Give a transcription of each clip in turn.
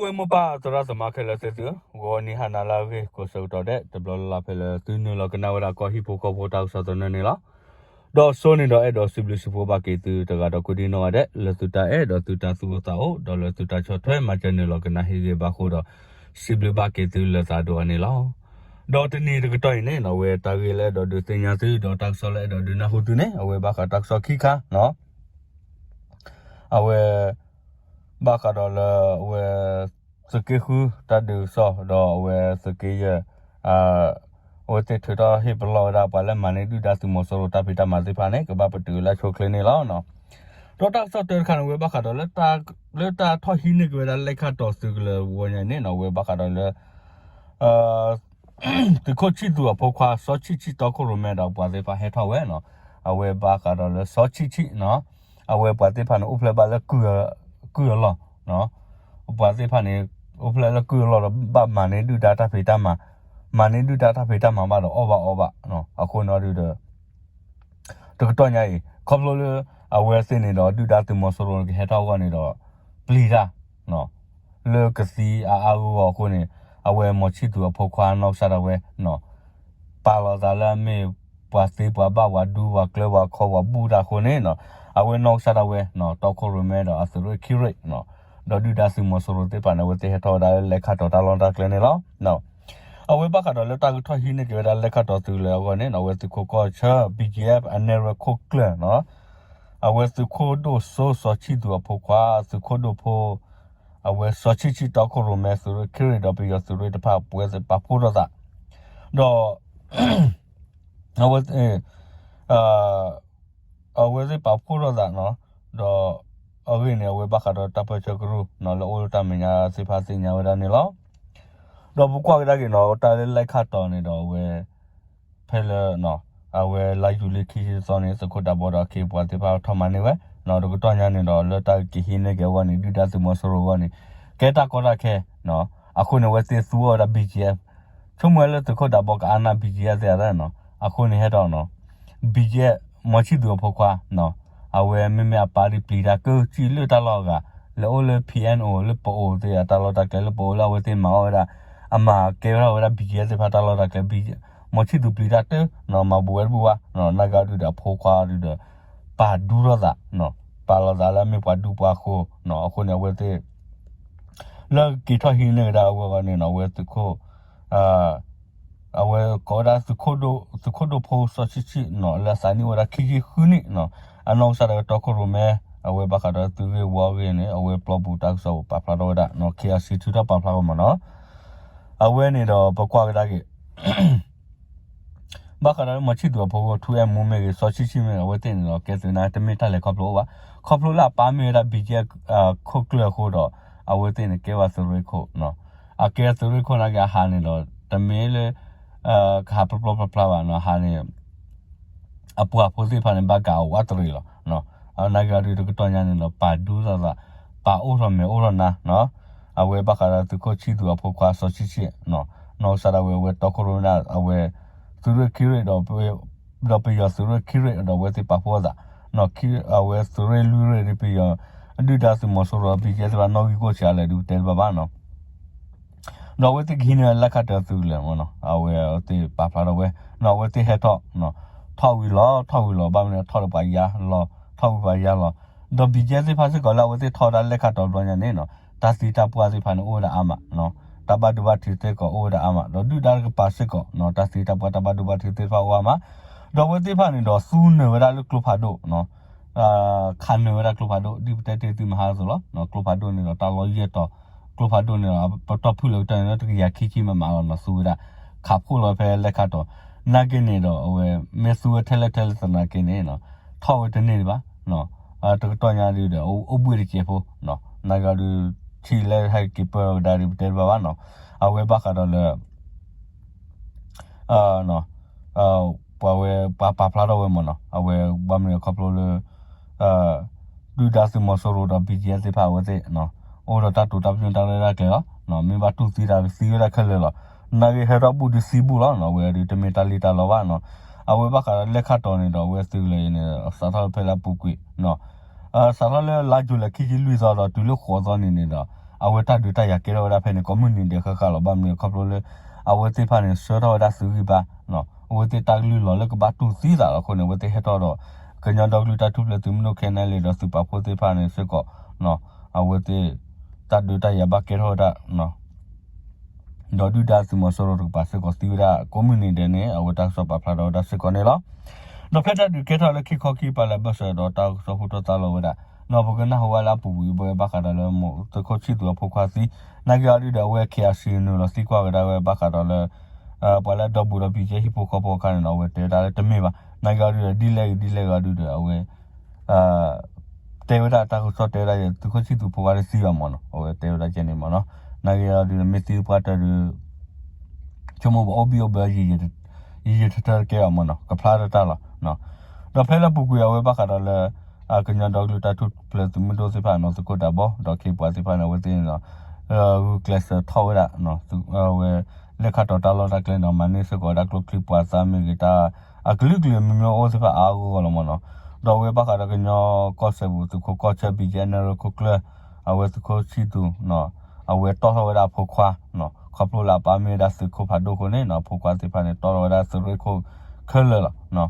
ဝဲမိၢ်ပၢ်သရၣ်သမါခဲလၢာ်သ့ၣ်သု, ဂီၤနံၤဟါနၤလၢအဂ့ၤ ကိးဆၢကတီၢ်ဒဲး တဘျီလၢ်လၢ်ဖဲလၢသုနုာ်လီၤကနၣ်ဝဲဒၣ်ကီၢ်ဟံၣ်ဖိဃီဖိတၢ်ကစီၣ်သနၢၣ်န့ၣ်လီၤ. ဒီးစိန့ၣ်ဒီးအဲၣ်ဒိးစံးဘျုးစံးဖှိၣ်ဘၣ်က့ၤသုတဂၤဒီးကိးဒံနီၢ်ဂၤဒဲး လၢသုတၢ်အဲၣ်ဒီးသုတၢ်သူၣ်အိၣ်သးအိၣ် ဒီးလၢသုတၢ်ဆီၣ်ထွဲမၤစၢၤနုာ်လီၤကနၣ်ဟ့ၣ်ဂံၢ်ဘါအဃိဒီး စံးဘျုးဘၣ်က့ၤသုလၢသးဒိၣ်အါန့ၣ်လီၤ. ဒီးတနံၤတကတီၢ်အံၤန့ၣ် အဝဲတၢ်ဂ့ၢ်လၢအဲၣ်ဒိးဒုးသ့ၣ်ညါသု ဒီးတၢ်ကစီၣ်လၢအဲၣ်ဒိးဒုးနၢ်ဟူသုန့ၣ် အဝဲဘၣ်ဃးတၢ်ကစီၣ်ခံခါ အဝဲ ဘၣ်ဃးဒီးလၢအဝဲ သုးက့ဃုတၢ်ဒုးကစီၣ် ဒီးအဝဲသုးက့ယဲၢ် အဝဲသ့ၣ်ထုးထီၣ်ဟ့ၣ်ပလီၢ်ဝဲဒၣ်ပှၤလၢမၤန့ၢ်ဒုၣ်ဒါသုးမီၤစိရိၤတၢ်ဖံးတၢ်မၤသ့ၣ်တဖၣ်န့ၣ် ကဘၣ်ပတုာ်လၢအဆိအချ့န့ၣ်လီၤ. ဒီးတၢ်ကစီၣ်တၢတခါန့ၣ် အဝဲဘၣ်ဃးဒီးလၢ လၢတၢ်ထီၣ်ဟံးန့ၢ်က့ၤဝဲဒၣ်လဲၣ်ခၣ်တီၤသုးကလၢၤဝီညါန့ၣ် အဝဲဘၣ်ဃးဒီးလၢ သုးခိၣ်ဆံၣ်သူးအဖိခွါ စီၤဆံၣ်ဆံၣ်တီခိၣ်ရိၣ်မဲဒီးပှၤသ့ၣ်တဖၣ်ဟဲထီၣ်ဝဲနီၤ, အဝဲဘၣ်ဃးဒီးလၢစီၤဆံၣ်ဆံၣ်နီၤ, အဝဲပှၤသ့ၣ်တဖၣ်န့ၣ် အိၣ်ဖျဲၣ်ဘၣ်လၢ ကုၢ်အလီၢ်, ပှၤသ့ၣ်တဖၣ်န့ၣ် အိၣ်ဖျဲၣ်လၢကုၢ်အလီၢ်ဒီး ဘၣ်မၤန့ၢ်ဒုၣ်ဒါတၢ်ဖံးတၢ်မၤ, မၤန့ၢ်ဒုၣ်ဒါတၢ်ဖံးတၢ်မၤဘၣ်ဒီးအီၣ်ဘၣ်အီဘၣ်, အဃိန့ၣ်ဒီး တကတီၢ်ညါအံၤ ခီဖျိလၢ အဝဲသ့ၣ်န့ၣ်ဒီး ဒုၣ်ဒါသုးမီၤစိရိၤကဟဲထီၣ်အဂီၢ်န့ၣ်ဒီး ပျံၤတၢ် လၢကသံအါအါဂီၢ်ဂီၢ်အဃိန့ၣ် အဝဲမီၤဆံၣ်သူးအဖိခွါနီၢ်ကစၢ်ဒၣ်ဝဲ ပာ်လီၤသးလၢအမ့ၢ်ပှၤသ့ပှၤဘၣ်ပှၤဒူပှၤကျၢၤပှၤခီပှၤဘူၣ်တၢ်အဃိန့ၣ် အဝဲနီၢ်ကစၢ်ဒၣ်ဝဲ တီခိၣ်ရိၣ်မဲဒီးအသုးရ့ၣ်ခံရ့ၣ် ဒီးဒုၣ်ဒါသုးမီၤစိရိၤသ့ၣ်တဖၣ်န့ၣ် အဝဲသ့ၣ်ဟဲထီၣ်ဝဲဒၣ်လၢလဲၤခၣ်တီၤတၢ်လီၢ်တၢ်ကျဲန့ၣ်လီၤ. အဝဲဘၣ်ဃးဒီးလၢတၢ်ကထီၣ်ဟံးန့ၢ်က့ၤဝဲဒၣ်လဲၤခၣ်တီၤသုးကလၢၤအဂီၢ်န့ၣ် အဝဲသုးခိၣ်ကီၢ်ဆၢ ဘံၣ်ကၠံၣ်အ့ၣ်ဖ် အနဲၣ်ရွဲၣ်ခိၣ်ကျၢၢ်နီၤ, အဝဲသုးခိၣ်ဒိၣ်စိစီၤဆံၣ်သူးအဖိခွါ သုးခိၣ်ဒိၣ်ဖိ အဝဲစီၤဆံၣ်ဆံၣ်တီခိၣ်ရိၣ်မဲသုးရ့ၣ်ခံရ့ၣ်ဒီးပယီၤသုးရ့ၣ်တဖၣ် ပဝဲသ့ၣ်ပာ်ဖှိၣ်ထီၣ်သး ဒီး အဝဲ အဝဲသ့ၣ်ပာ်ဖှိၣ်ထီၣ်သးနီၤ, ဒီး အဂ့ၢ်န့ၣ် အဝဲဘၣ်ဃးဒီးတၢ်ပၢဆှၢကရူၢ်နီၤ လၢအိၣ်လၢတၢ်မဲာ်ညါသ့ၣ်တဖၣ်သ့ၣ်ညါဝဲဒၣ်န့ၣ်လီၤ. ဒီးပကွၢ်ကဒါက့ၤနီၤ တၢ်လၢလဲၤခၣ်တီၤန့ၣ်ဒီးအဝဲ ဖဲလၢ အဝဲလါယူၤလံခံဆံသီန့ၣ် သုးခိၣ်ဒးဘီဒီး ခ့ပှၤ သ့ၣ်တဖၣ်ထီၣ်မၤန့ၢ်ဝဲနီၤ, တကတီၢ်ညါန့ၣ်ဒီး လၢတၢ်က့ၤဟံးန့ၢ်က့ၤအဂီၢ်န့ၣ် ဒုၣ်ဒါသုးမီၤစိရိၤအဂီၢ်န့ၣ် ကဲတၢ်ကီတၢ်ခဲနီၤ, အဃိန့ၣ် အဝဲသ့ၣ်သူအီၤဝဲဒၣ် ဘံၣ်ကၠံၣ်အ့ၣ်ဖ် ဆိကမိၣ်ဝဲလၢသုးခိၣ်ဒးဘီကအါနၢ် ဘံၣ်ကၠံၣ်အ့ၣ်ဖ်သ့ၣ်ဧါနီၤ, အဃိန့ၣ်ဟဲထီၣ်နီၤ, ဘံၣ်ကၠံၣ်အ့ၣ်ဖ် မီၤဆံၣ်သူးအဖိခွါနီၤ, အဝဲမ့မ့ၢ်အပၢ်ဒ်ပျံၤတၢ်ကၢစံၣ်လၢတၢ်လီၢ်အဂၤ လၢအိၣ်လၢ ပီၣ်အဲၣ်အိၣ် လၢပအိၣ်သ့ၣ်တၢ်လီၢ်တၢ်ကျဲ လၢပအိၣ်လၢအဝဲသ့ၣ်မၤအီၣ်ဝဲဒၣ် အမၤကဲဝဲဒၣ်ဝဲဒၣ် ဘံၣ်ကၠံၣ်အ့ၣ်ဖ်သ့ၣ်တဖၣ်တၢ်လီၢ်တၢ်ကျဲ မီၤဆံၣ်သူးပျံၤတၢ်တၢနီၤ, မၤဘူးဝဲတဘူၣ်ဘၣ်နီၤ, နာ်က့ဒုးဒီးအဖိခွါဒုးဒီး ပာ်ဒူထီၣ်သးနီၤ, ပာ်လီၤသးလၢအမ့ၢ်ပှၤဒူပှၤဃိၤနီၤ, အဃိန့ၣ် အဝဲသ့ၣ် လၢက့ၤထီၣ်ဟံးန့ၢ်ကဒါအဂီၢ်န့ၣ်နီၤ အဝဲသုးခိၣ် အဝဲကိးဝဲဒၣ် သုးခိၣ်ဒိၣ်ဖိစီၤဆံၣ်ဆံၣ်နီၤ လၢအသးနံၣ်အိၣ်ဝဲဒၣ်ခံဆံဃုနံၣ်နီၤ, အနီၢ်ကစၢ်ဒၣ်ဝဲတီခိၣ်ရိၣ်မဲ အဝဲဘၣ်ဃးဒီးသုးဂ့ၢ်ဝီဂ့ၢ်န့ၣ် အဝဲပျီပူၤတၢ်ကစီၣ်ပာ်ဖျါထီၣ်ဝဲဒၣ်နီၤ, ခ့အစံၣ်ထုးထီၣ်ပာ်ဖျါဝဲမ့ၢ်နီၤ, အဝဲန့ၣ်ဒီးပကွၢ်ကဒါက့ၤ ဘၣ်ဃးဒီးလၢမီၤဆံၣ်သူးအဖိခွါ ထူအဲၣ်မူမ့ၢ်ဂ့ၤ စီၤဆံၣ်ဆံၣ်မ့ၢ်ဂ့ၤ အဝဲသ့ၣ်န့ၣ်ဒီး ကဲသုးနၢ် တမ့ၢ်တၢ်လဲၤခီဖျိအိၣ်ဘၣ်, ခီဖျိလၢအပၢ်မ့ၢ်ဝဲဒၣ် ဘံၣ်ကၠံၣ်အ့ၣ်ဖ် ခိၣ်ကျၢၢ်အဃိဒီး အဝဲသ့ၣ်န့ၣ်ကဲဝဲသုးရ့ၣ်ခိၣ်နီၤ, အကဲသုးရ့ၣ်ခိၣ်နာ်က့အဟးန့ၣ်ဒီး တမ့ၢ်လၢ ကဟးပျီပျီဖျါဖျါဘၣ်နီၤ, ဟးန့ၣ် အပှၤဖိသ့ၣ်တဖၣ်န့ၣ် ဘၣ်ကးအဝးတရံးလီၤ. နာ်က့ဒုးတကတီၢ်ညါန့ၣ်ဒီး ပာ်ဒူထီၣ်သး ပာ်အိၣ်ထီၣ်မဲာ်အိၣ်ထီၣ်နါနီၤ, အဝဲဘၣ်ဃးဒီးသုးခိၣ်ဆံၣ်သူးအဖိခွါစီၤဆံၣ်ဆံၣ်နီၤ, နီၢ်ကစၢ်ဒၣ်ဝဲ အဝဲတီခိၣ်ရိၣ်မဲ အဝဲ သုးရ့ၣ်ခံရ့ၣ် ဒီးပယီၤသုးရ့ၣ်ခံရ့ၣ်ဒီးအဝဲသ့ၣ်ပာ်ဖှိၣ်အသးနီၤ, အဝဲသုးရ့ၣ်လွံၢ်ရ့ၣ်ဒ်ပယီၤ ဒုၣ်ဒါသုးမီၤစိရိၤ ဘံၣ်ကၠံၣ်အ့ၣ်ဖ်သ့ၣ်တဖၣ်နီၣ်ဂံၢ်ကီၢ်ဆၢအလဲၤဒုးပတဲတဘၣ်ဘၣ်နီၤ ဒီးအဝဲသ့ၣ်ကဟံးန့ၢ်ဝဲလဲၤခးတၢၤသုးကလၢၤမ့ၢ်နီၤ, အဝဲသ့ၣ်ပာ်ဖျါထီၣ်ဝဲနီၤ, အဝဲသ့ၣ်ဟဲထီၣ်နီၤ, ထီၣ်ဝံၤလီၤ ထီၣ်ဝံၤလီၤ ဘၣ်မနုၤထီၣ်ဒီးပှၤယါလီၤ, ထီၣ်ဝံၤပှၤယါလီၤ, ဒီးဘံၣ်ကၠံၣ်အ့ၣ်သ့ၣ်တဖၣ်စ့ၢ်ကီးလၢအဝဲသ့ၣ်ထီၣ်ဝဲဒၣ်လဲၤခးတၢၤတဘျီညါန့ၣ်နီၤ, တၢ်သံတၢ်ပှၢ်သ့ၣ်တဖၣ်န့ၣ် အိၣ်ဝဲဒၣ်အါမးနီၤ, တၢ်ဘၣ်ဒိဘၣ်ထံးစ့ၢ်ကီးအိၣ်ဝဲဒၣ်အါမး, ဒီးဒုၣ်ဒါတကပၤစ့ၢ်ကီးနီၤ, တၢ်သံတၢ်ပှၢ်တၢ်ဘၣ်ဒိဘၣ်ထံးသ့ၣ်တဖၣ်အိၣ်အါမး, ဒီးအဝဲသ့ၣ်တဖၣ်န့ၣ်ဒီးသူနုာ်ဝဲဒၣ်လၢကျိဖးဒိၣ်နီၤ ခးနုာ်ဝဲဒၣ်ကျိဖးဒိၣ် ဒ်ပတဲတ့ၢ်သုမဟါအသိးလီၤ. ကျိဖးဒိၣ်န့ၣ်ဒီးတၢ်လီၢ်ယဲၢ်တီၤ, ကျိဖးဒိၣ်န့ၣ်ဒီး ပတီၢ်ဖုၣ်လီၤကတၢၢ်န့ၣ် တကယၤခံဆံမမးလီၤနီၤ, သူဝဲဒၣ် ခးဖှိၣ်လီၤဖဲလဲၤခးတီၤ, နာ်က့န့ၣ်ဒီး အဝဲမ့ၢ်သူဝဲထဲလဲၣ်ထဲလဲၣ်သနာ်က့န့ၣ်နီၤ, ထီၣ်ဝဲတန့ၢ်ဒံးဘၣ် တကတီၢ်ညါဒုးဒီး အိၣ်ဘှံးတစဲးဖိနီၤ, နာ်က့ဒုး ထံၣ်လၢဟဲက့ၤပၢၢ်ဝဲဒၣ်ဒုးပတဲတဘၣ်ဘၣ်နီၤ, အဝဲဘၣ်ဃးဒီးလၢ ပှၤဝဲပှၤပာ်ဖျါထီၣ်ဝဲမ့ၢ်နီၤ, အဝဲဘၣ်မနုၤခီဖျိလၢ ဒုၣ်ဒါသုးမီၤစိရိၤဒီး ဘံၣ်ကၠံၣ်အ့ၣ်သ့ၣ်တဖၣ်အဝဲသ့ၣ် အိၣ်ဒီးတၢ်တိာ်တၢ်ပညိၣ်တၢ်ရဲၣ်တၢ်ကျဲၤလီၤ. မ့ၢ်ဘၣ်တူၢ်သံတၢ်ကသံဝဲဒၣ်ခဲလၢာ်လီၤ. နာ်က့ဟဲထီၣ်ဘူၣ်ဒုးသံဘူၣ်လီၤ. အဝဲဒုးတမ့ၢ်တၢ်လံၣ်တၢ်လီဘၣ်နီၤ. အဝဲဘၣ်ဃးဒီးလဲၤခးတီၤန့ၣ်ဒီး အဝဲသုးကလၢၤအံၤန့ၣ် စးထီၣ်ဖဲလၢအပူၤကွံာ် စးထီၣ်လၢလါယူၤလံခံဆံလွံၢ်သီဒီးတုၤလၢဃိးသီန့ၣ်န့ၣ်ဒီး အဝဲတၢ်ဒုးတၢ်ယၤကဲထီၣ်ဝဲဒၣ်ဖဲန့ၣ် ကိးမုၢ်နံၤဒဲးဃၣ်ဃၣ်လီၤ. ဘၣ်မနုၤလဲၣ်ခီဖျိလၢ အဝဲသ့ၣ်တဖၣ်န့ၣ် ဆှၢထီၣ်ဝဲဒၣ်သုးဂံၢ်ဘါ အဝဲသ့ၣ်တၢ်ကလုၢ်လီၤလၢကဘၣ်တူၢ်သံသးလီၤအဃိန့ၣ် အဝဲသ့ၣ်ဟဲထီၣ်ဒီး ကညီဒီကလုာ်တၢ်ထူၣ်ဖျဲးသုးမုၢ်ဒိၣ် ခဲနလံ ဒီးသုးပာ်ဖှိၣ်သ့ၣ်တဖၣ်န့ၣ်စ့ၢ်ကီး အဝဲသ့ၣ် တၢ်ဒုးတၢ်ယၤဘၣ်ကဲထီၣ်ဝဲဒၣ် ဒီးဒုၣ်ဒါသုးမီၤစိရိၤတကပၤစ့ၢ်ကီးသံဝဲဒၣ် ကိးမုၢ်နံၤဒဲးန့ၣ် အဝဲတၢ်ကစီၣ်ပာ်ဖျါထီၣ်ဝဲဒၣ်စ့ၢ်ကီးန့ၣ်လီၤ. ဒီးဖဲတၢ်ဒုးကဲထီၣ်လၢခံခီခံကပၤလၢဘၢၣ်စၢၤဒီးတၢ်ကစီၣ်ဟူထီၣ်သါလီၤဝဲဒၣ် ဒီးပကနၢ်ဟူဝဲလၢအပူၤကွံာ်ဘၣ်ဃးဒီးလၢ သုးခိၣ်ဆံၣ်သူးအဖိခွါသံ နာ်က့အီၤဒုဒီး အဝဲ ခ့ၣ်အၣ်စံၣ် နုာ်လီၤသံကွၢ်ကဒါဝဲဘၣ်ဃးဒီးလၢ ပှၤလၢအဒီဘူးဒီး ဘံၣ်ကဲဟံၣ်ဖိဃီဖိအခါန့ၣ်ဒီး အဝဲတဲဝဲဒၣ်လၢတမ့ၢ်ဘၣ်. နာ်က့အီၤဒုဒီး ဒ်လဲၣ်ဂ့ၤဒ်လဲၣ်ဂ့ၤအီၤဒုဒီး အဝဲ တဲဝဲဒၣ်တၢ်ကစီၣ်တဲဝဲဒၣ် သုးခိၣ်ဆံၣ်သူးဖိခွါတသံဘၣ်မ့ၢ်နီၤ အဝဲတဲဝဲဒၣ်ကဲန့ၣ်မ့ၢ်နီၤ. နာ်က့အီၤဒုဒီး မ့ၢ်သံပှၢ်တၢၢ်ဒု ဆိကမိၣ်ပအိၣ်ဘံၣ်အိၣ်ဘၢ ယံာ်ယံာ်ထၢထၢတကဲဘၣ်မ့ၢ်နီၤ ကဖျါတၢ်တၢ်လီၤ. ဒီးဖဲလၢပူၤကွံာ်အဝဲဘၣ်ဃးဒီးလၢ ကညီဒီကလုာ်တၢ်ထူၣ်ဖျဲးသုးမုၢ်ဒိၣ်သ့ၣ်တဖၣ်နီၤ သုးခိၣ်ဒးဘီ ဒီးခ့ပှၤသ့ၣ်တဖၣ်န့ၣ် အဝဲသ့ၣ်န့ၣ်ဒီး ဂုာ်ကျဲးစၢးထီၣ်ဝဲဒၣ် အဝဲ လဲၣ်ခါတီၤတၢ်လီၢ်တၢ်ကျဲန့ၣ်ဒီး မၤန့ၢ်စ့ၢ်ကီးဝဲဒၣ်ကျိချံမျိာ်သၣ်မ့ၢ်ဂ့ၤ တၢ်အကလုာ်ကလုာ်မ့ၢ်မ့ၢ်အိၣ်သ့ၣ်တဖၣ်အါအါဂီၢ်ဂီၢ်လီၤမ့ၢ်နီၤ. ဒီးအဝဲဘၣ်ဃးဒီးကညီကီၢ်စဲၣ်ပူၤ သုးခိၣ်ကီၢ်ဆၢ ဘံၣ်ကဲနၢရၢခိၣ်ကျၢၢ် အဝဲသုးခိၣ်ဆံၣ်သူး အဝဲတီၢ်ထီၣ်ဝဲဒၣ်အဖိခွါ ခီဖျိလၢအပၢ်မ့ၢ်ဝဲဒၣ်သုးခိၣ်ဖးဒိၣ်အဃိန့ၣ်နီၤ အဖိခွါသ့ၣ်တဖၣ်န့ၣ် တီၢ်ထီၣ်ဝဲဒၣ်သုးရ့ၣ်ခိၣ်ခဲလၢာ်လီၤ.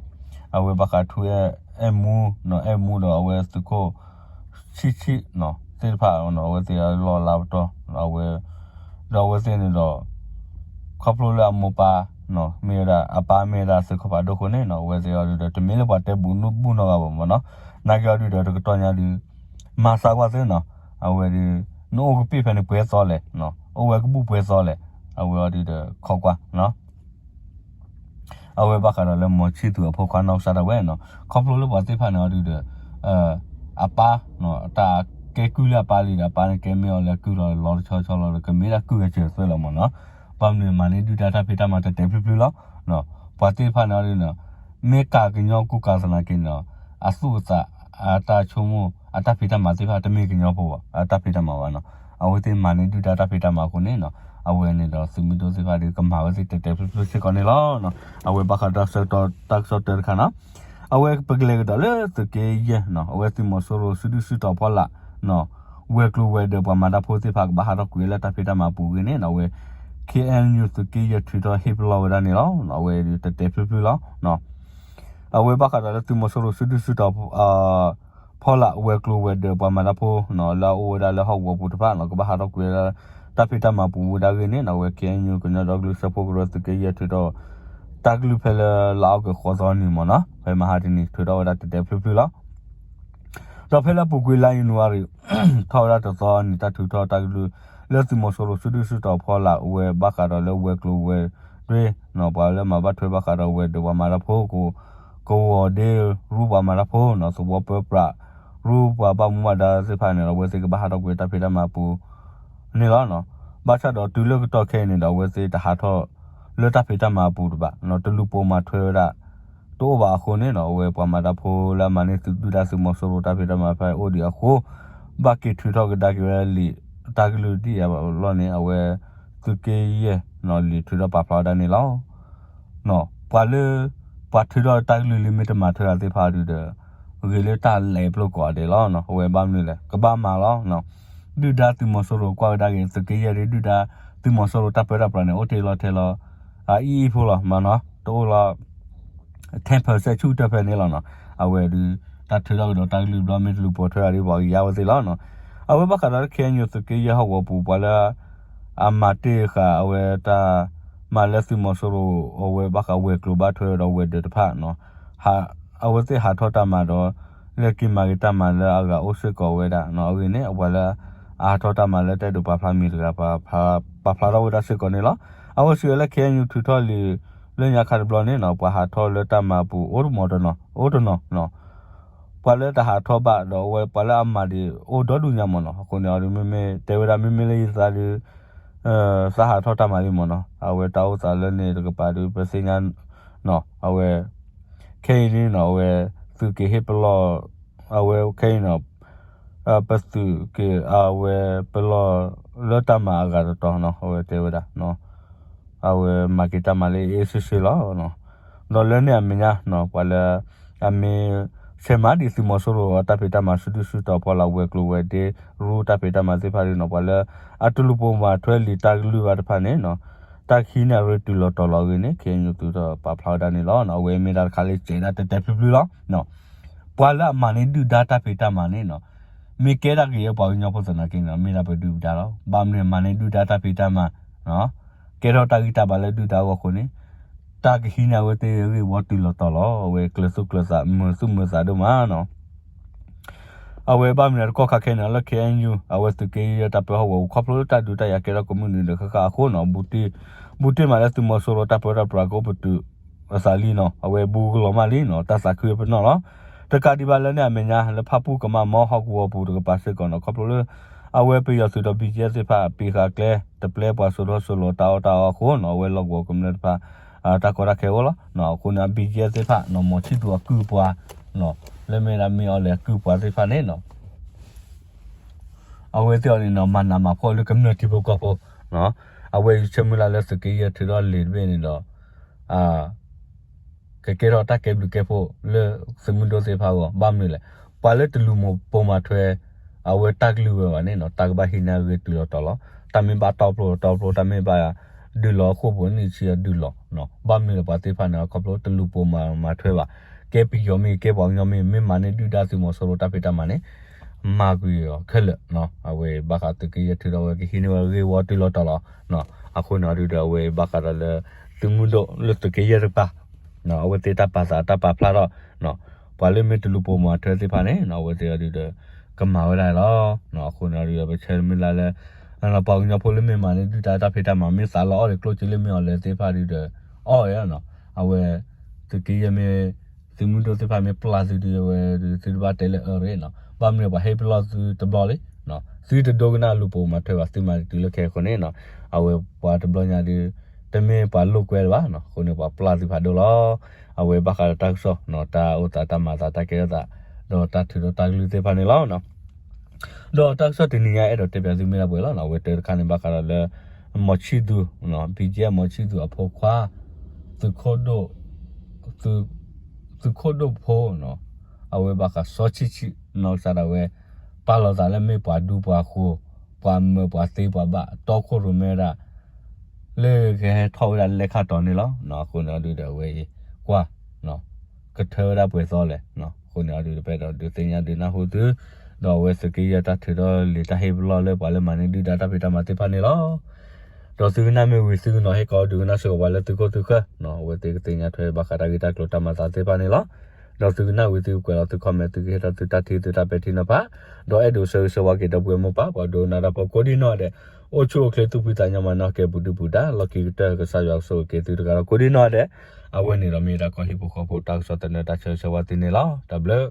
အဝဲဘၣ်ဃးထူအဲၣ်မူ အဲၣ်မူဒီးအဝဲသုးခိၣ်ဆံၣ်ဆံၣ် သ့ၣ်တဖၣ် အဝဲသ့ၣ်လီၢ်လၤပတီၢ် အဝဲ ဒီးအဝဲသ့ၣ်န့ၣ်ဒီး ခီဖျိလၢအမိၢ်ပၢ် မ့ၢ်ဝဲဒၣ် အပၢ်မ့ၢ်ဝဲဒၣ်သုးခိၣ်ဖးဒိၣ်အဃိန့ၣ်နီၤ အဝဲသ့ၣ်အီၤဒုဒီး တမ့ၢ်လၢပှၤတဲဘူးနူၢ်ဘူးနီၢ်ဂၤဘၣ်မ့ၢ်နီၤ. နာ်က့အီၤဒုဒီး တကတီၢ်ညါဒု မၤသးကွၢ်သ့နီၤ အဝဲဒု နအိၣ်ကပ့ၢ်ဖဲန့ၣ်ပှဲၤသီလဲၣ် အိၣ်ဝဲကဘူၣ်ပှဲၤသီလဲၣ် အဝဲအီၤဒုဒီး ခီကွၢ် အဝဲဘၣ်ဃးဒီးလၢမီၤဆံၣ်သူးအဖိခွါနီၢ်ကစၢ်ဒၣ်ဝဲနီၤ ခီဖျိလၢပှၤသ့ၣ်တဖၣ်န့ၣ်အီၤဒုဒီး အပၢ် တၢ်ကဲကုၢ်လၢအပၢ်လံဒီး အပၢ်န့ၣ်ကဲမ့ၢ်အီၤလၢကုၢ်လီၤလီၤတဆီဆီလီၤဒီး ကမ့ၢ်ဒၣ်ကုၢ်အစၢၤသွဲၣ်လီၤမ့ၢ်နီၤ. ဘၣ်မနုၤမၤန့ၢ်ဒုၣ်ဒါတၢ်ဖံးတၢ်မၤတဲာ်တဲာ်ဖျုးဖျုးလီၤ. ပှၤသ့ၣ်တဖၣ်န့ၣ်အီၤဒုနီၤ မ့ၢ်ကးကညီကူကးသနာ်က့န့ၣ် အသူၣ်အသး အတၢ်ဆိကမိၣ် အတၢ်ဖံးတၢ်မၤသ့ၣ်တဖၣ်တမ့ၢ်ကညီဖိဘၣ် အတၢ်ဖံးတၢ်မၤဘၣ်နီၤ. အဝဲသ့ၣ်မၤန့ၢ်ဒုၣ်ဒါတၢ်ဖံးတၢ်မၤအဃိန့ၣ်နီၤ အဝဲန့ၣ်ဒီးသုးမုၢ်ဒိၣ်သ့ၣ်တဖၣ်ဒု ကမၤဝဲသ့ၣ်တဲာ်တဲာ်ဖျုးဖျုးစ့ၢ်ကီးန့ၣ်လီၤ. အဝဲဘၣ်ဃးဒီးဆၢကတီၢ်တၢ်ကစီၣ်တၢတခါနီၤ အဝဲပကလဲၤကဒီးလၢသုးက့ယဲၢ်နီၤ အဝဲသုးမီၤစိရိၤစုဒုၣ်စုတီၤဖီလာ် ဝဲၤကျိၤဝဲၤဒၢးပှၤမၤတၢ်ဖိသ့ၣ်တဖၣ်ကဘၣ်ဟးထီၣ်ကွံာ်လၢတၢ်ဖံးတၢ်မၤပူၤအဂ့ၢ်န့ၣ် အဝဲ ခ့ၣ်အဲၣ်ယူၣ် သုးက့ယဲၢ်ထုးထီၣ်ဟ့ၣ်ပလီၢ်ဝဲဒၣ်န့ၣ်လီၤ. အဝဲဒုးတဲာ်တဲာ်ဖျုးဖျုးလီၤ. အဝဲဘၣ်ဃးဒီးလၢသုးမီၤစိရိၤစုဒုၣ်စုတီၤ ဖီလာ်ဝဲၤကျိၤဝဲၤဒၢးပှၤမၤတၢ်ဖိနီၤ လၢအအိၣ်ဝဲဒၣ်လၢဟီၣ်ကဝီၤပူၤတဖၣ်နီၤ ကဘၣ်ဟးထီၣ်ကွံာ်ဝဲဒၣ် တၢ်ဖံးတၢ်မၤပူၤဝဲဒၣ်အဂ့ၢ်န့ၣ်နီၤ အဝဲ ခ့ၣ်အဲၣ်ယူၣ် ကညီဒီကလုာ်စၢဖှိၣ်ကရၢသုးက့ယဲၢ်ထုးထီၣ် တၢ်ကလုၢ်ဖဲလၢလါအီကူးဃိးသီနံၤမ့ၢ်နီၤ ဖဲမဟါတနံၤ ထုးထီၣ်ဝဲဒၣ်တဲာ်တဲာ်ဖျုးဖျုးလီၤ. ဒီးဖဲလၢအပူၤကွံာ်လါယနူၤအါရံၤ ထီၣ်ဝဲဒၣ်တသီနံၤ တၢ်ထုးထီၣ်တၢ်ကလုၢ် လၢသုးမီၤစိရိၤစုဒုၣ်စုတီၤဖီလာ်ဝဲဘၣ်ဃးဒီးလၢဝဲၤကျိၤဝဲၤဒၢးနီၤ ပှၤလၢမၤဘၣ်ထွဲဘၣ်ဃးဒီးဝဲၤဒၢးပှၤမၤတၢ်ဖိ ကဝီၤဒ့ရူပှၤမၤတၢ်ဖိနီၤ သဝီပၢပြးရူပှၤဘၣ်မူဘၣ်ဒါသ့ၣ်တဖၣ်န့ၣ်ဒီး အဝဲသ့ၣ်ကဘၣ်ဟးထီၣ်ကွံာ်တၢ်ဖံးတၢ်မၤပူၤန့ၣ်လီၤ. ဘၣ်ဆၣ်ဒီးတုၤလၢကတီၢ်ခဲအံၤန့ၣ်ဒီး အဝဲသ့ၣ်တဟးထီၣ်လၢတၢ်ဖံးတၢ်မၤပူၤတဘၣ်နီၤ တလူၤပိာ်မၤထွဲဝဲဒၣ် တအိၣ်ဘၣ်အဃိန့ၣ်နီၤ အဝဲပှၤမၤတၢ်ဖိလၢအမၤန့ၢ်သုးဒုၣ်ဒါသုးမီၤစိရိၤတၢ်ဖံးတၢ်မၤဖဲအိၣ်ဒံးအဃိ ဘၣ်က့ၤထုးထီၣ်ကဒါက့ၤဝဲဒၣ်လံာ် တၢ်ကလုၢ်ဒ်အံၤအလီၢ်န့ၣ် အဝဲ သုးက့ယဲၢ်နီၤ လံာ်ထုးထီၣ်ပာ်ဖျါဝဲဒၣ်န့ၣ်လီၤ. ပှၤလၢ ပှၤထုးထီၣ်တၢ်ကလုၢ်လၢမ့ၢ်တမၤထွဲအီၤသ့ၣ်တဖၣ်ဒုဒီး ဂ့ၤလၢတၢ်လဲၤပျိၢ်ကိးဂၤဒဲးလီၤ. အဝဲဘၣ်မနုၤလဲၣ် ကဘၣ်မၤလီၤ. ဒုၣ်ဒါသုးမီၤစိရိၤကွၢ်ဝဲဒၣ်ဂ့ၤ သုးက့ယဲၢ်ဒု ဒုၣ်ဒါသုးမီၤစိရိၤတၢ်ပၢတၢ်ပြးန့ၣ် အိၣ်တ့ၢ်လီၤထဲလီၤ အအံၤအံၤဖိလီၤမ့ၢ်နီၤ တအိၣ်လီၤ ten percent ဆူၣ်တၢၢ်ဖဲန့ၣ်လီၤနီၤ. အဝဲဒု တၢ်ထုးထီၣ်ကဒီးတၢ်ကလုၢ်ဘျီမ့ၢ်တလူၤပိာ်ထွဲအီၤဒ်ပှၤကယါဝဲသ့ၣ်လီၤနီၤ. အဝဲဘၣ်ဃးဒီးလၢ ခ့ၣ်အဲၣ်ယူၣ် သုးက့ယဲၢ်ဟီၣ်ကဝီၤပူၤ ပှၤလၢ အမၤတ့ၢ်ဃာ်အဝဲတၢ်မၤလၢသုးမီၤစိရိၤ အဝဲဘၣ်ဃးဝဲၤကျိၤဘၣ်ထွဲဒီးဝဲၤဒၢးတဖၣ်နီၤ အဝဲသ့ၣ်ဟးထီၣ်တၢ်မၤဒီး လၢက့ၤမၤက့ၤတၢ်မၤလၢအဂၤအိၣ်စ့ၢ်ကီးဝဲဒၣ်နီၤ အဂ့ၢ်န့ၣ် အပှၤလၢ အဟးထီၣ်တၢ်မၤလၢတၢ်အဲၣ်ဒိးပာ်ဖျါမံၤတဂၤ ပာ်ဖျါထီၣ်ဝဲဒၣ်စ့ၢ်ကီးန့ၣ်လီၤ. အဝဲစံးဝဲလၢ ခ့ၣ်အဲၣ်ယူၣ် ထုးထီၣ်လံာ်လၢညါခါတဘျီန့ၣ်နီၤ ပှၤဟးထီၣ်လၢတၢ်မၤပူၤအိၣ်တမီၤတနီၤ အိၣ်တနီၤနီၤ ပှၤလၢတဟးထီၣ်ဘၣ်ဒီးအဝဲပှၤလၢအမၤဒံးအိၣ်ဒီဒူၣ်ညါမ့ၢ်နီၤ အဃိန့ၣ်အီၤဒု မ့မ့ၢ် တဲဝဲဒၣ်မ့မ့ၢ်လၢယသးဒု သးဟးထီၣ်တၢ်မၤလံမ့ၢ်နီၤ အဝဲတၢ်အိၣ်သးလၢန့ၣ်တကပၤဒု ပသ့ၣ်ညါနီၤ အဝဲ ခဲအံၤန့ၣ်နီၤ အဝဲ သုးက့ၤဟ့ၣ်ပလီၢ် အဝဲခဲအံၤနီၤ ပသုးက့ၤ အဝဲပလီၢ်လၢတၢ်မၤအဂၤတတီၤနီၤ အဝဲတဲဝဲဒၣ် အဝဲမၤက့ၤတၢ်မၤလၢအ့ၣ်စ့ၣ်စ့ၣ်လီၤ. ဒီးလၢန့ၣ်အမဲာ်ညါနီၤ ပှၤလၢ အမ့ၢ် ဆဲးမၤဒံးသုးမီၤစိရိၤအတၢ်ဖံးတၢ်မၤ စုဒုၣ်စုတီၤ ဖီလာ်ဝဲၤကျိၤဝဲၤဒ့ ရူတၢ်ဖံးတၢ်မၤသ့ၣ်တဖၣ်ဒီးနီၤ ပှၤလၢအတလူၤပိာ်မၤထွဲလံာ်တၢ်ကလုၢ်ဘၣ်တဖၣ်န့ၣ်နီၤ တၢ်ကဟံးန့ၢ်အရ့တုၤလီၤတီၤလီၤအဂ့ၢ်န့ၣ် ခ့ၣ်အဲၣ်ယူၣ် သုးတပာ်ဖျါဝဲဒၣ်န့ၣ်လီၤ. အဝဲမ့ၢ်ဒၣ်တခါလၢစဲးဒၣ်တဲာ်တဲာ်ဖျုးဖျုးလီၤ. ပှၤလၢအမၤန့ၢ်ဒုၣ်ဒါတၢ်ဖံးတၢ်မၤန့ၣ်နီၤ မ့ၢ်ကဲတၢ်ကယဲၢ်ပှၤကညီဖိသနာ်က့န့ၣ် မ့ၢ်ဒၣ်ပဒုၣ်ပဒါလီၤ. ဘၣ်မနုၤမၤန့ၢ်ဒုၣ်ဒါတၢ်ဖံးတၢ်မၤ ကဲထီၣ်တၢ်ဂံၢ်တၢ်ဘါလၢဒုၣ်ဒါအဂီၢ်အဃိန့ၣ် တၢ်ကဟံးန့ၢ်အဝဲသ့ၣ်အဂ့ၢ်ဝီတုၤလီၤတီၤလီၤ. အဝဲကျၢၤသူၣ်ကျၢၤသး မုာ်သူၣ်မုာ်သးဒိၣ်မးနီၤ. အဝဲဘၣ်မနုၤတကီၢ်ခါခဲအံၤန့ၣ် လၢ ခ့ၣ်အဲၣ်ယူၣ် အဝဲသုးက့ယဲၢ်တၢ်ပၢဟီၣ်ကဝီၤပူၤ ခီဖျိလၢတၢ်ဒုးတၢ်ယၤကဲထီၣ်ကမုၢ်နံၤဒီးဃၣ်ဃၣ်အဃိနီၤ ဘူးတ့ၢ်မးလၢသုးမီၤစိရိၤတၢ်ပၢတၢ်ပြးကအိၣ်ပတုာ်အသးလံနီၤ အဝဲဘူးကလီၤမၢ်လံနီၤ တၢ်သးခုအပနီၣ်လီၤ. တကးဒံးဘၣ်လၢန့ၣ်အမဲာ်ညါ လၢဖၣ်ပူၣ်ကမၣ်မီဟီၣ်ကဝီၤပူၤတကပၤစ့ၢ်ကီးနီၤ ခီဖျိလၢ အဝဲပယီၤသုးဒီး ဘံၣ်ကၠံၣ်အဲၣ်သ့ၣ်တဖၣ် ပံးဃာ်ကျဲ တပျဲပှၤစိာ်ထီၣ်စိာ်လီၤတၢ်အီၣ်တၢ်အီအဃိနီၤ အဝဲလီၢ်ကဝီၤကမျၢၢ်တဖၣ် တၢ်ကီတၢ်ခဲအိၣ်လီၤ. အဃိန့ၣ် ဘံၣ်ကၠံၣ်အဲၣ်သ့ၣ်တဖၣ်နီၤ မီၤဆံၣ်သူၤအကုၢ်ပှၤ လၢမ့ၢ်ဒၣ်မ့ၢ်အီၤလဲၤအကုၢ်ပှၤသ့ၣ်တဖၣ်န့ၣ်နီၤ အဝဲသ့ၣ်အီၤန့ၣ်နီၤ မၤနးမၤဖှီၣ်လၢကမျၢၢ်ထံဖိကီၢ်ဖိ အဝဲဆၢမုၢ်လၢ်လၢသုးက့ယဲၢ်ထုးထီၣ်လံာ်တဘ့ၣ်န့ၣ်ဒီး ကကဲထီၣ်တၢ်ကဲဘျုးကဲဖှိၣ်လၢသုးမုၢ်ဒိၣ်သ့ၣ်တဖၣ်အဂီၢ် ဘၣ်မနုၤလဲၣ်. ပှၤလၢတလူၤပိာ်မၤထွဲ အဝဲတၢ်ကလုၢ်ဝဲဘၣ်န့ၣ်နီၤ တၢ်ကဘၣ်ဟံးန့ၢ်အဂ့ၢ်တုၤလီၤတီၤလီၤ. တၢ်မ့ၢ်ဘၣ်တီပျိတီပျိ တၢ်မ့ၢ်ဘၣ်ဒုးလီၤအဃိာ်ပူၤန့ၣ် ဆံးအဒုးလီၤ. ဘၣ်မနုၤလဲၣ် ပှၤသ့ၣ်တဖၣ်န့ၣ် ခီဖျိတလူၤပိာ်မၤထွဲဘၣ် ကဲပယီၤမ့ၢ်ဂ့ၤ ကဲပှၤကညီမ့ၢ်ဂ့ၤ မ့ၢ်မၤန့ၢ်ဒုၣ်ဒါသုးမီၤစိရိၤတၢ်ဖံးတၢ်မၤန့ၣ် မၤကွံာ်အီၤခဲလၢာ်. အဝဲဘၣ်ဃးသုးက့ယဲၢ်ထုးထီၣ်ဝဲကဟံးန့ၢ်ဝဲအဂ့ၢ်ဝီတုၤလီၤတီၤလီၤ. အဃိန့ၣ်အီၤဒုးဒီး အဝဲဘၣ်ဃးဒီးလၢ သုးမုၢ်ဒိၣ်လၢသုးက့ယဲၢ်တကပၤ အဝဲသ့ၣ်တၢ်ပာ်သးတၢ်ပာ်ဖျါထီၣ် ပှၤလၢမ့ၢ်တလူၤပိာ်မၤထွဲသ့ၣ်တဖၣ်န့ၣ် အဝဲသ့ၣ်အီၤဒုးဒီး ကမၤဝဲဒၣ်လီၤ. အဃိန့ၣ်အီၤဒုးဒီး ပဆၢမုၢ်လၢ်လၢ ပှၤကညီဖိလၢမ့ၢ်မၤန့ၢ်ဒုၣ်ဒါတၢ်ဖံးတၢ်မၤ မ့ၢ်သးလီၤအီၣ်ဒီးကျိၣ်စ့လၢမ့ၢ်အီၤလဲၤသ့ၣ်တဖၣ်ဒုးဒီး အီၣ်ဝဲနီၤ. အဝဲ သုးက့ယဲၢ်မ့ၢ် သုးမုၢ်ဒိၣ်သ့ၣ်တဖၣ်မ့ၢ်ပျၢ်သုဒုး အဝဲဒုး သုတဘၣ်တဲလၢအၢရ့ၣ်နီၤ. ဘၣ်မနုၤပှၤဟ့ၣ်ပလီၢ်သုတဘျီလံ. သုတဒိကနၣ်လူၤပိာ်မၤထွဲဘၣ် သုမၤတုၤလၢခဲအံၤအဃိန့ၣ်နီၤ အဝဲပှၤတဘျီညါဒုး တမ့ၢ်ပှၤလိာ်ကွဲလၢၤဘၣ်နီၤ အဃိန့ၣ် ပှၤပျၢ်သုဖးဒိၣ်လီၤ. အဝဲဘၣ်ဃးဒီးတၢ်ကစီၣ်နီၤ တၢ်အိၣ်သးတၢ်မၤသးတၢ်ကဲထီၣ်သး ဒီးတၢ်ထုးထီၣ်တၢ်ကလုၢ်သ့ၣ်တဖၣ်န့ၣ်လီၤ. ဒီးတၢ်ကစီၣ်တနံၤညါအဲၣ်ဒိးတဲပၠးသုမ့ၢ်ဒၣ်ပှဲၤလီၤနီၤ အဝဲတၢတခါန့ၣ်ဘၣ်ဃးဒီးလၢ မီၤဆံၣ်သူၤ ဘံၣ်ကၠံၣ်အဲၣ် မီၤဆံၣ်သူၤအဖိခွါ သုးခိၣ်ဒိၣ် သုးခိၣ်ဒိၣ်ဖိနီၤ အဝဲဘၣ်ဃးစီၤဆံၣ်ဆံၣ်နီၢ်ကစၢ်ဒၣ်ဝဲ ပာ်လီၤသးလၢမ့ၢ်ပှၤဒူပှၤဃိၤ ပှၤမၢပှၤသ့ပှၤဘၣ်တီခိၣ်ရိၣ်မဲဒၣ် လၢကဟဲထီၣ်ဝဲဒၣ်လဲၣ်ခၣ်တီၤန့ၣ်လီၤ. အဃိန့ၣ်အီၤဒုးဒီးအဝဲအံၤ ကွၢ် ကထၢဝဲဒၣ်ပှဲၤသီလဲၣ်. အဃိန့ၣ်အီၤဒုးဒီး ပအဲၣ်ဒိးဒုးသ့ၣ်ညါဒုးနၢ်ဟူသု ဒီးအဝဲသုးက့ယဲၢ်တၢ်ထုးထီၣ်လံာ်တၢ်ဟ့ၣ်ပလီၢ်လၢပှၤလၢမၤန့ၢ်ဒုၣ်ဒါတၢ်ဖံးတၢ်မၤသ့ၣ်တဖၣ်န့ၣ်လီၤ. ဒီးသုကနၣ်မ့ၢ်ဝံၤသုကနီၤဟ့ၣ်ကီးဒုးကနၣ်စ့ၢ်ကီးပှၤလၢသုခိၣ်သုဃၢၤ အဝဲသ့ၣ်ကသ့ၣ်ညါထွဲဘၣ်ဃးတၢ်ဂ့ၢ်တၢ်ကျိၤတၢ်မၤသးသ့ၣ်တဖၣ်န့ၣ်လီၤ. ဒီးသုကနၣ်ဝံၤသုကကွဲးလီၤသု comment သုကဟ့ၣ်ထီၣ်သုတၢ်ထံၣ်သုတၢ်ပဲာ်ထံနီၤဖး ဒီးအဲၣ်ဒိးဆၢဂ့ၤဆၢဝါက့ၤဒီပုၢ်ဝဲၢ်မိၢ်ပၢ် ပှၤဒိကနၣ်တၢ်ဖိကိးဒံနီၢ်ဒဲး အိၣ်ဆူၣ်အိၣ်ချ့သူၣ်ဖှံသးညီမၤနၢၤကဲပူၤဒုပူၤဒါ လီၢ်ခံကတၢၢ်ကစၢ်ယွၤကဆိၣ်ဂ့ၤက့ၤသုတဂၤဒီးကိးဒံနီၢ်ဒဲး အဝဲန့ၣ်ဒီးမ့ၢ်ဒၣ်ကီၢ်ဟံၣ်ဖိဃီဖိတၢ်ကစီၣ်သနၢၣ်တၢ်ဆၢဂ့ၤဆၢဝါသုန့ၣ်လီၤ. တၢ်ဘျုး